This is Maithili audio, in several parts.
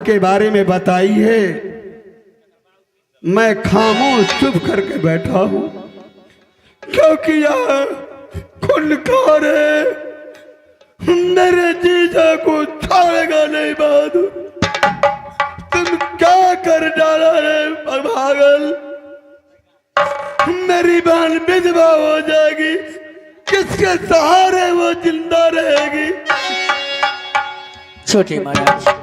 के बारे में बताई है, मैं खामोश चुप करके बैठा हूं, क्योंकि यह खुनखार है, मेरे जीजा को छोड़ेगा नहीं। बहादुर, तुम क्या कर डाला रे पागल? मेरी बहन विधवा हो जाएगी, किसके सहारे वो जिंदा रहेगी? छोटे महाराज,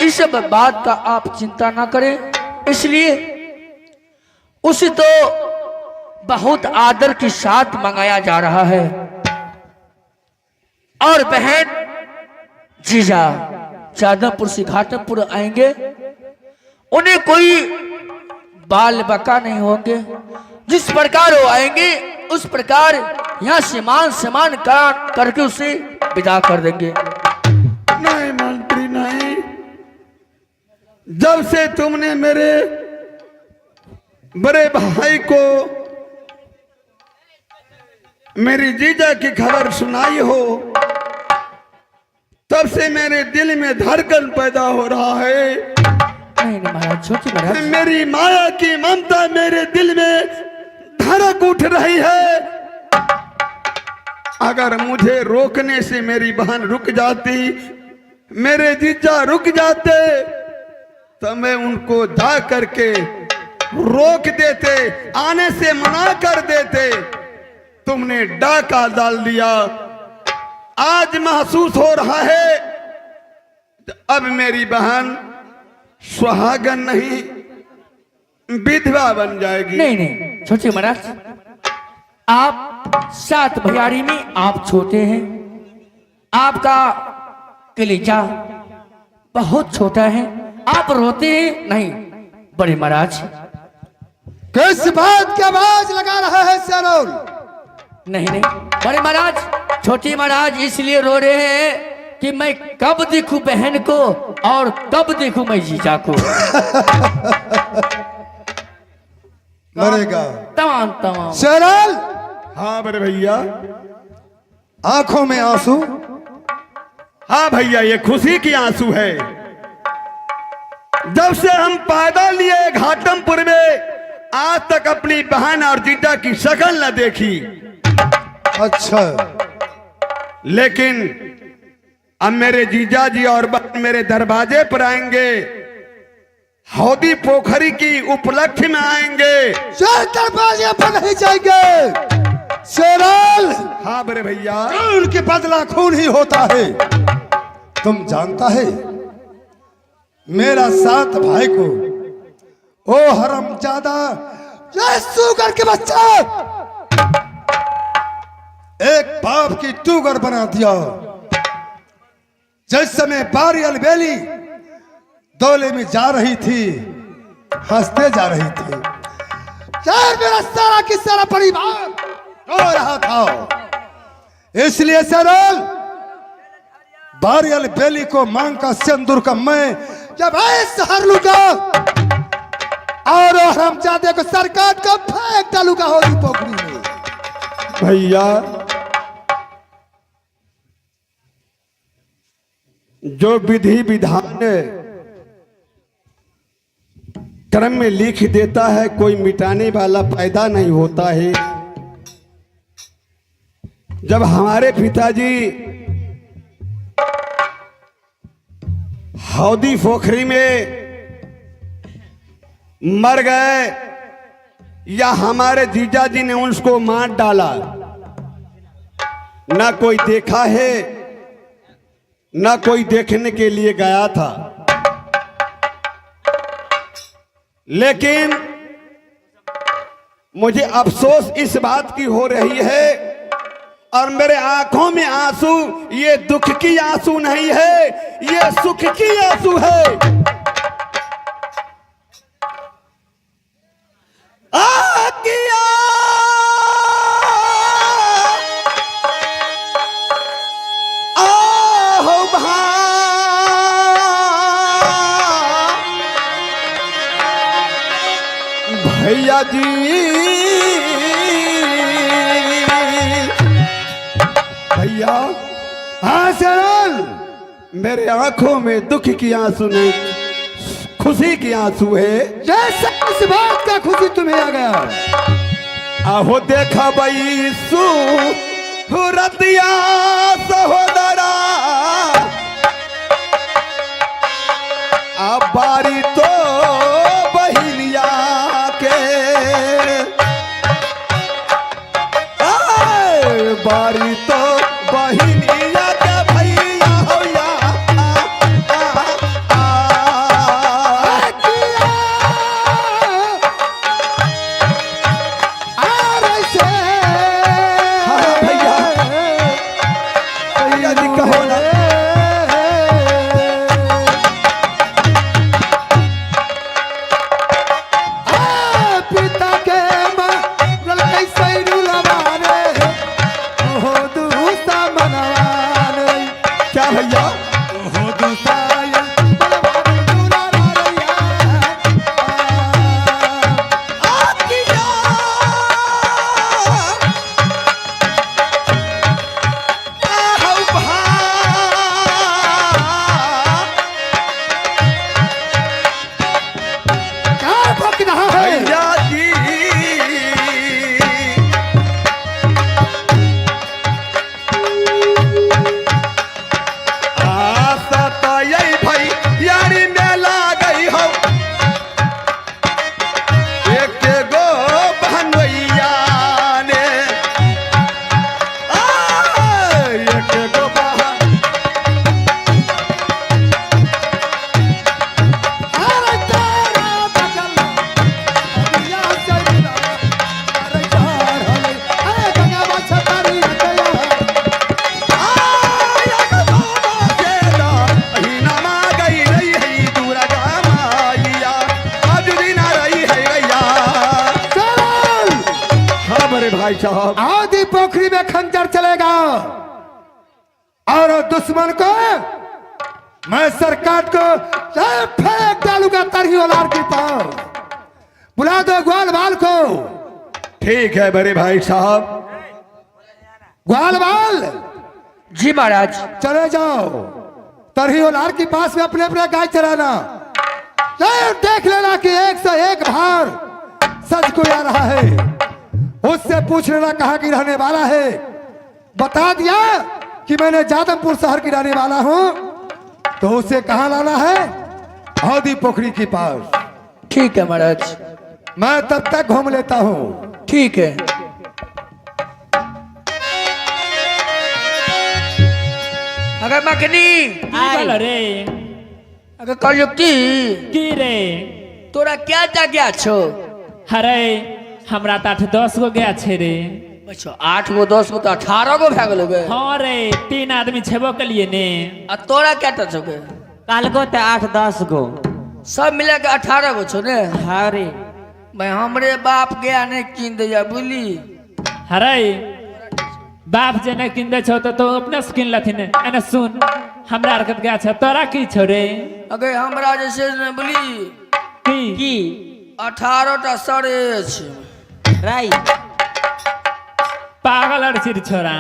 इस सब बात का आप चिंता ना करें। इसलिए उसे तो बहुत आदर के साथ मंगाया जा रहा है। और बहन जीजा जादवपुर से घाटमपुर आएंगे, उन्हें कोई बाल बका नहीं होंगे। जिस प्रकार वो आएंगे उस प्रकार यहाँ से मान सम्मान करके उसे विदा कर देंगे। नहीं मंत्री नहीं, जब से तुमने मेरे बड़े भाई को मेरी जीजा की खबर सुनाई हो, तब से मेरे दिल में धड़कन पैदा हो रहा है। नहीं नहीं महाराज, छोटी महाराज, मेरी माया की ममता मेरे दिल में धड़क उठ रही है। अगर मुझे रोकने से मेरी बहन रुक जाती, मेरे जीजा रुक जाते, तो मैं उनको जा करके रोक देते, आने से मना कर देते। तुमने डाका डाल दिया। आज महसूस हो रहा है अब मेरी बहन सुहागन नहीं, विधवा बन जाएगी। नहीं नहीं छोटे महाराज, आप सात भैयारी में आप छोटे हैं, आपका कलेजा बहुत छोटा है, आप रोते हैं नहीं। बड़े महाराज, किस बात की आवाज लगा रहा है सरोल? नहीं नहीं बड़े महाराज, छोटी महाराज इसलिए रो रहे हैं कि मैं कब देखूं बहन को और कब देखूं मैं जीजा को। मरेगा। तमाम तमाम। शेरल। हाँ बड़े भैया। आंखों में आंसू। हाँ भैया, ये खुशी की आंसू है। जब से हम पैदा लिए घाटमपुर में, आज तक अपनी बहन और जीजा की शक्ल न देखी। अच्छा। लेकिन अब मेरे जीजा जी और बहन मेरे दरवाजे पर आएंगे, हौदी पोखरी की उपलक्ष्य में आएंगे। शेर दरवाजे पर नहीं जाएंगे शेरल। हाँ बड़े भैया। खून के बदला खून ही होता है। तुम जानता है मेरा सात भाई को ओ हरामजादा ये सुगर के बच्चा एक बाप की टूगर बना दिया। जिस समय बारी अलबेली दौले में जा रही थी, हंसते जा रही थी, यार मेरा सारा की सारा परिवार रो रहा था। इसलिए सरल बारियल बेली को मांग का सिंदूर का मैं जब ऐसे हर लूंगा और हरामजादे को सर काट कर फेंक डालूंगा होली पोखरी में। भैया, जो विधि विधान क्रम में लिख देता है, कोई मिटाने वाला पैदा नहीं होता है। जब हमारे पिताजी हौदी पोखरी में मर गए या हमारे जीजा जी ने उसको मार डाला, ना कोई देखा है, ना कोई देखने के लिए गया था। लेकिन मुझे अफसोस इस बात की हो रही है और मेरे आंखों में आंसू, ये दुख की आंसू नहीं है, ये सुख की आंसू है। आ किया आहो भैया जी, भैया। हाँ सरल। मेरे आंखों में दुख की आंसू नहीं, खुशी की आंसू है। जैसे इस बात का खुशी तुम्हें आ गया। आहो देखा बई सू रतिया सहोदरा, आ बारी तो बहिनिया के, आए, बारी तो बहिनिया के भैया होया। आ, आ, आ। हाँ, भैया। भैया जी कहो ना। पिता के मरल कैसे रुलवा रे, ओहो दूसा मनवा रे। क्या भैया? ओहो दूसाया बलवा दूला रैया। आकिया आहौ भा। क्या भक रहा है? भैया जी, आशा तो यही भाई यारी में गई हो, एक गो बहनोइया ने, आ, एक गो बहन। अरे तारा बगल अबिया से मिला, अरे चार हले, अरे गंगा बाछा तारी रखया। चल। हाँ बड़े भाई साहब। आदि पोखरी में खंजर चलेगा और दुश्मन को मैं सरकार को चल फेंक डालूंगा तरही औलाद की पास। बुला दो ग्वाल बाल को। ठीक है बड़े भाई साहब। ग्वाल बाल। जी महाराज। चले जाओ तरही औलाद के पास में अपने अपने गाय चराना। चल देख लेना कि एक से एक भार सच को आ रहा है। उससे पूछ लेना कहाँ की रहने वाला है। बता दिया कि मैंने जादमपुर शहर की रहने वाला हूं, तो उसे कहाँ लाना है? हौदी पोखरी के पास। ठीक है महाराज। मैं तब तक घूम लेता हूँ। ठीक है। अगर मखनी की बोल रे? अगर कहलियो की की रे? तोरा क्या जाग्या छो? अरे हमरा तऽ 8 10 गो गया छै रे। अच्छा, 8 गो 10 गो तऽ 18 गो भए गेलो गे। हाँ रे, 3 आदमी छेबो के लिए ने। आ तोरा क्या छौ गे? कालको तऽ 8 10 गो। सब मिला के 18 गो छौ ने? हाँ रे। भाई हमरे बाप गया नहीं कीन दैया बुझली। अरे बाप जे नहि कीन दै छौ तऽ तू अपने से कीन लथिन। एने सुन, हमरा आरके तऽ गया छै, तोरा की छौ रे? अगे हमरा जे छै ने बुझली की? की? 18 टा सरे छै। राई। पागल आर छी रे छोरा।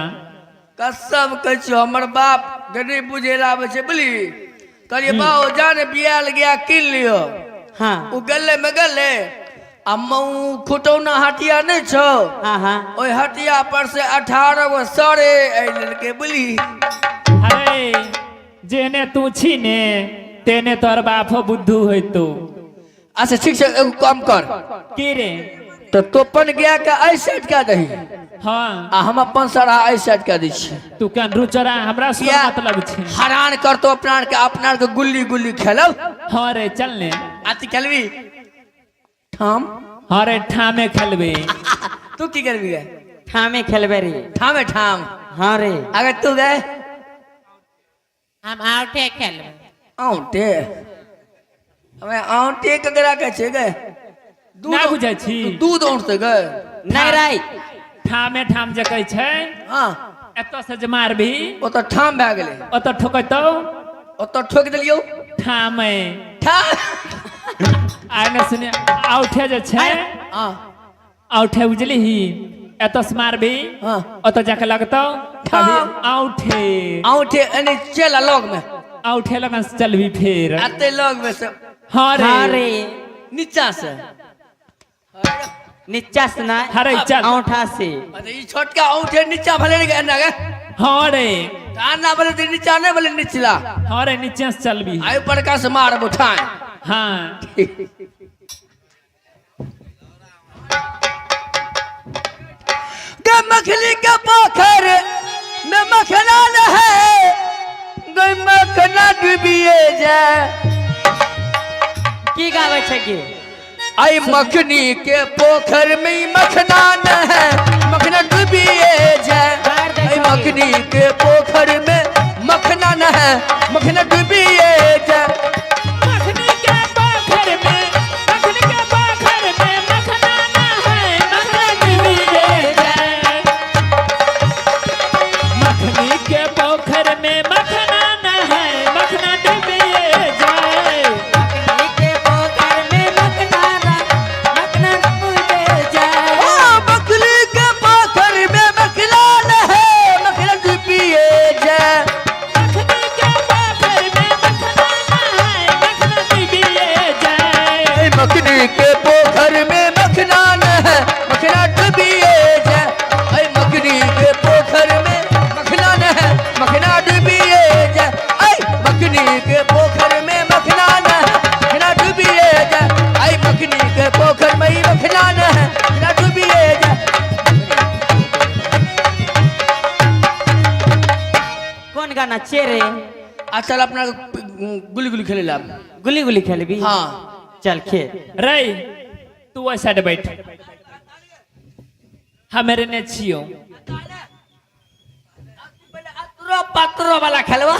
कसम कहै छियौ, हमर बाप गरीब बुझे ला आबै छै बुझली। कहलियै बाउ जा ने बियाल गया कीन लियो। हाँ। ओ गले में गले आ मऊ खुटौना हटिया नहीं छौ? हाँ हाँ। ओहि हटिया पर से 18 गो सरे आइ लेलकै बुझली। अरे जेने तू छी ने तेने तोहर बापो बुद्धू होइतो। अच्छा ठीक छै, एगो काम कर। की रे? तऽ तोपन गया के एहि साइड कए दही। हाँ। आ हम अपन सरा एहि साइड कए दै छियै। तू कन रुचरा, हमरा से किया? मतलब छै। हरान करतो अपना आरके, अपना आरके गुल्ली गुल्ली खेलब। हाँ रे, चल ने। आती खेलबी ठाम? हाँ रे, ठामे खेलबे। तू की करबी गे? ठामे खेलबै रे। ठामे ठाम? हाँ रे। अगर तू गए? हम आउटे खेलबै। औंटे? हमे औंटे ककरा कहै छै गे? दूध। ना बुझै छी? दूध औंटते गे? नहि राई। ठामे ठाम जे कहै छै। हाँ। एतऽ से जे मारबी ओतऽ ठाम भए गेलै। ओतऽ ठोकतौ। ओतऽ ठोकि देलियौ। ठामे। ठाम। आ एने सुने, औठे जे छै। हाँ। औठे बुझलिही? एतऽ से मारबी हाँ। ओतऽ जाके लगतौ ठाम। अभी औठे। औंटे एने चल आ लग में। औठे लगन से चलबी फेर। आते लग में से? हाँ रे। हाँ रे। नीचा से? नीचा से ना। अरे चल। औंठा से। अरे ई छोटका औंठे नीचा भले नहीं गए ना गे। हाँ रे। आना भले ते नीचा नहीं भले निचला। हाँ रे, नीचे से चलबी। आयु बड़का से मार उठाए। हाँ। गे मखली के पोखर में मखना न है, गे मखना डूबिए जाए। की गावे छै की? आई मखनी के पोखर में मखना न है, मखना डूबिए जाए। आई मखनी के पोखर में मखना न है, मखना डूबिए जाए। मखनी के पोखर में, मखनी के पोखर में मखना ना है, मखना डूबिए जाए। मखनी के पोखर में मखना ना है, मखना डूबिए जाए। मखनी के पोखर में मखना ना, मखना डूबे जाए। ओ मखनी के पोखर में मखना न है, मखना डूबिए जाए। मखनी के पोखर में मखना ना है, मखना डूबिए जाए। ऐ मखनी के पोखर में मखना न है, मखना डूबिए जाए। ऐ मखनी के पोखर में मखना न है, मखना डूबिए जाए। ऐ मखनी के पोखर में मखना न है, मखना डूबिए जाए। ऐ मखनी के पोखर में ही मखना न है, मखना डूबिए जाए। कोन गाना छे रे? आ चल, अपना गुली गुली खेले ला। गुली गुली खेलबी? हाँ। चल खेल। रे तू ओइ साइड बैठ, हमेरे ने छियो। अतरो पत्रो वाला खेलवा।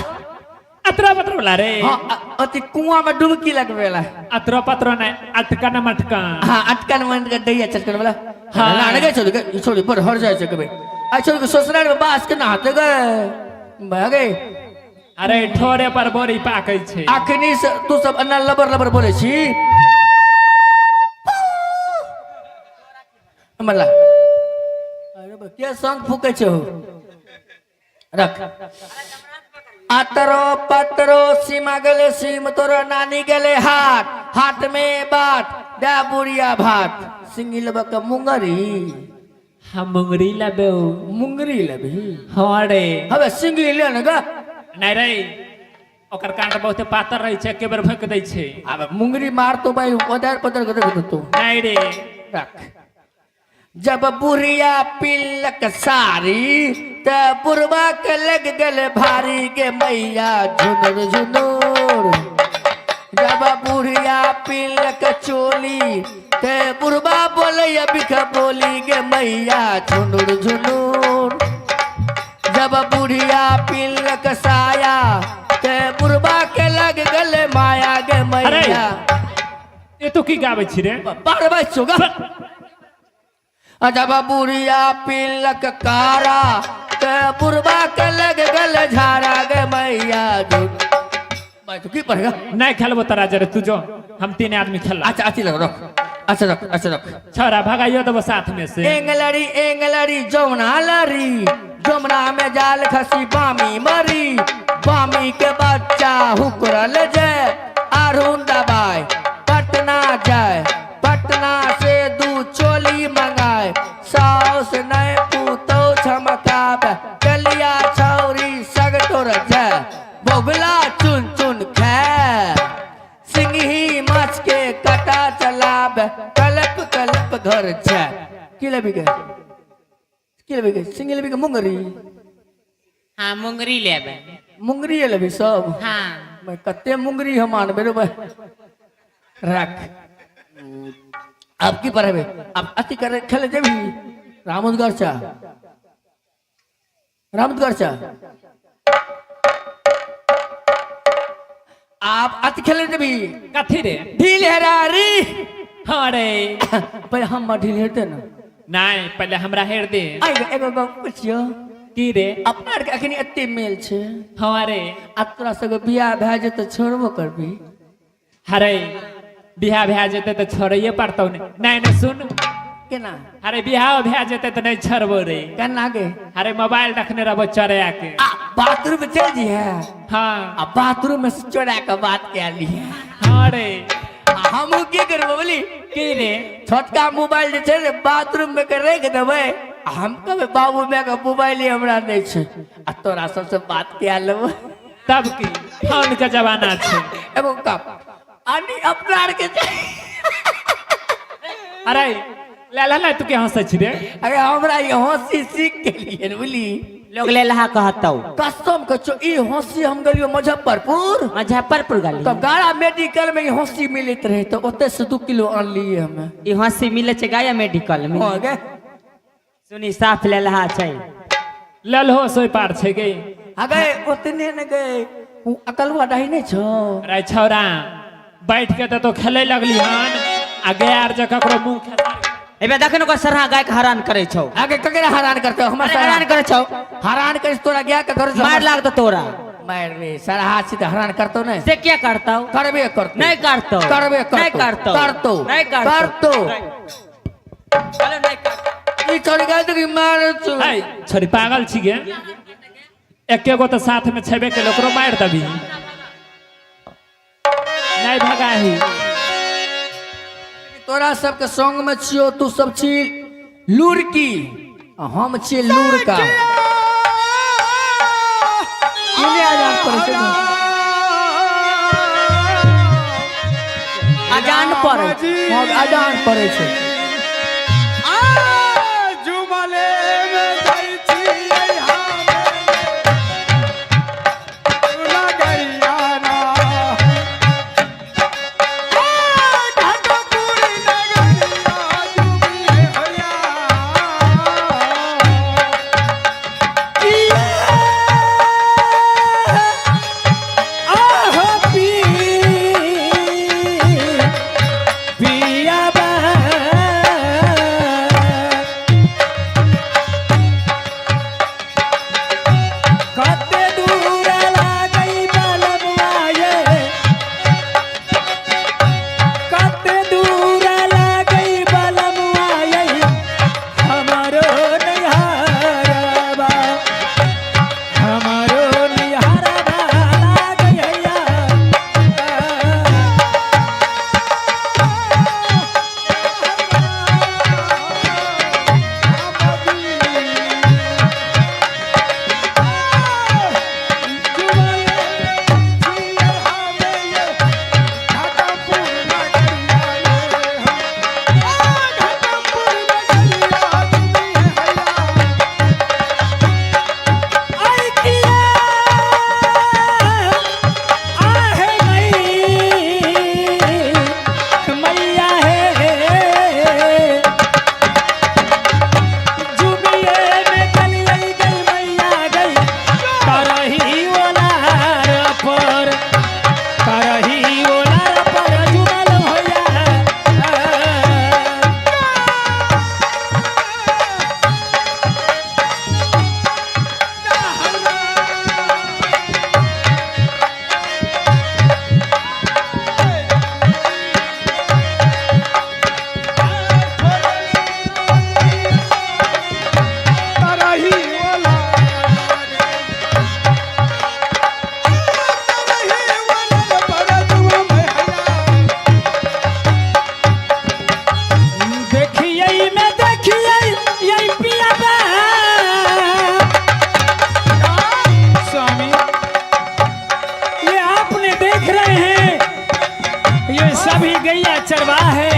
अतरा पतरो वाला रे? हाँ, अति कुआं में डुबकी लगवेला। अतरो पतरो नहीं, अटकन मटकन। हाँ, अटकन मन के दैया चटकन वाला। हाँ। हाँ ना गए, छोड़ के छोड़ पर हर जाए छै कभी। आ छोड़ के ससुराल में बास के नहाते गए भगे। अरे ठोरे पर बोरी पाकै छै। अखनी से तू सब अन्ना लबर लबर बोले छी मला। अरे बा, के संग फूके छे हो? रख। अतरो पतरो सीमा गेले सीम, तोरो नानी गेले हाथ, हाथ में बात दा बुढ़िया भात। सिंगी लेबा के मुंगरी? हम मुंगरी लेबे। मुंगरी लेबी? हाँ रे। हवे सिंगी ले ने गा। नहीं रे, ओकर कांट बहुते पातर रहै छै, एके बेर भोंक दै छै। अब मुंगरी मार तो भाई उधर पदर कर दे तू। नहीं रे। रख। जब बुढ़िया पिलक सारी त बुढ़वा के लग गल भारी के मैया झुनुर झुनुर। जब बुढ़िया पिलक चोली ते बुढ़वा बोले बिख बोली के मैया झुनुर झुनुर। जब बुढ़िया पिलक साया ते बुढ़वा के लग गल माया गे मैया। ये तो की गाबै छी रे? बारह चुगा। जब बुढ़िया पिलक कारा ते बुढ़वा के लग गल झारा गे मैया झुन भाई तो की पढ़ेगा? नहीं खेलबो तोरा जरे, तू जो, हम तीन आदमी खेलला। अच्छा अच्छी लग रख, अच्छा रख, अच्छा रख। छोरा भगाइयो देबो साथ में से। एंगलरी एंगलरी जमुना लरी, जमुना में जाल खसी बामी मरी। बामी के बच्चा हुकरल जाए अरुण दबाए पटना जाए, पटना से दू चोली मंगाए। साउस नए पूतो छमकाबे कलिया छौरी सग तोर जाए। बबला चुन चुन खाए सिंगही माछ के कटा चलाबे कलप कलप घर जाए। की लेबी गे? की लेबी गे? सिंगी लेबी के मुंगरी? हाँ, मुंगरी लेबे। मुंगरी लेबी सब? हाँ। मैं कते मुंगरी हम आनबे रे भाई। रख। अब की पढ़ेबे? अब अति करे खेले जेबी रामोदगर चा, रामोदगर चा। आप अति खेले जेबी? कथी रे? ढील हेरारी। हाँ रे। पहले हम ढील हेरते ना। नहीं, पहले हमरा हेर दे। आइ एगो गप पुछियो। की रे? अपना आरके अखनी एते मेल छै। हाँ रे। आ तोरा सबके बियाह भए जेतै छोड़बो करबी? हरे, बियाह भए जेतै तऽ छोड़ैये पड़तौ ने। नहीं नहीं, सुन, केना? अरे बियाह भए जेतै तऽ नहि छोड़बो रे। केना गे? अरे मोबाइल रखने रहबो चोरा के। आ बाथरूम में चल जी है। हाँ। आ बाथरूम में से चोरा के बात कए ली है। हाँ रे। आ हमहूँ की करबो बोली? की रे? छोटका मोबाइल जे छै ने बाथरूम में के राखि देबै, आ हम कहबै बाबू माय के मोबाइल हमरा नहि छै, आ तोरा सबसे बात कए लेबै। तब की फोन के जमाना छै। एगो कप अनि अपना आर के छै। अरे ले ले ले, तू के हंसै छी रे? अरे हमरा ई हंसी सीख गेलियै बुझली। लोग ले लहा कहतौ। कसम के छौ, ई हंसी हम गेलियो मुजफ्फरपुर। मुजफ्फरपुर गेली तब गारा मेडिकल में ई हंसी मिलैत रहे, तऽ ओतय से 2 किलो आनलियै हमे। ई हंसी मिले छै गाया मेडिकल में। हो गे। सुनी साफ ले लहा छै। ललहो सोई पार छै गे। अगे ओतने ने गे, उ अकलवा डाही नहि छौ। अरे छौरा बैठ के तऽ तो खेले लगली हन, आ गया आर जे ककरो मुंह खेसार। एबे देख ने ओकर सरहा गाय के हरान करे छौ। आगे ककरा हरान करते हमरा? अरे हरान करे छौ। हरान करे तोरा गया के करू। मार लागतो तोरा। मार रे सरहा छी तऽ हरान करतो ने। से क्या करतौ? करबे करतो। नहीं करतो। करबे करतो। नहीं करतो। करतो। नहीं करतो। करतो। चलो नहीं करतो। ई छोड़ गए तो मार छौ। ऐ छोरी पागल छी गे, एके गो तऽ साथ में छेबे के ओकरो मारि देबी। नहीं भगाही। तोरा सबके संग में छियो, तू सब छी लुड़की आ हम छी लुड़का। केने आजाद करै छै? अजान पर। हँ, अजान पड़ै छै। जुमले में जाइ छियै हमे नगरिया ना। घाटपुर नगरिया जुबिए होया। स्वामी ये आपने देख रहे हैं, ये सभी गैया चरवा है।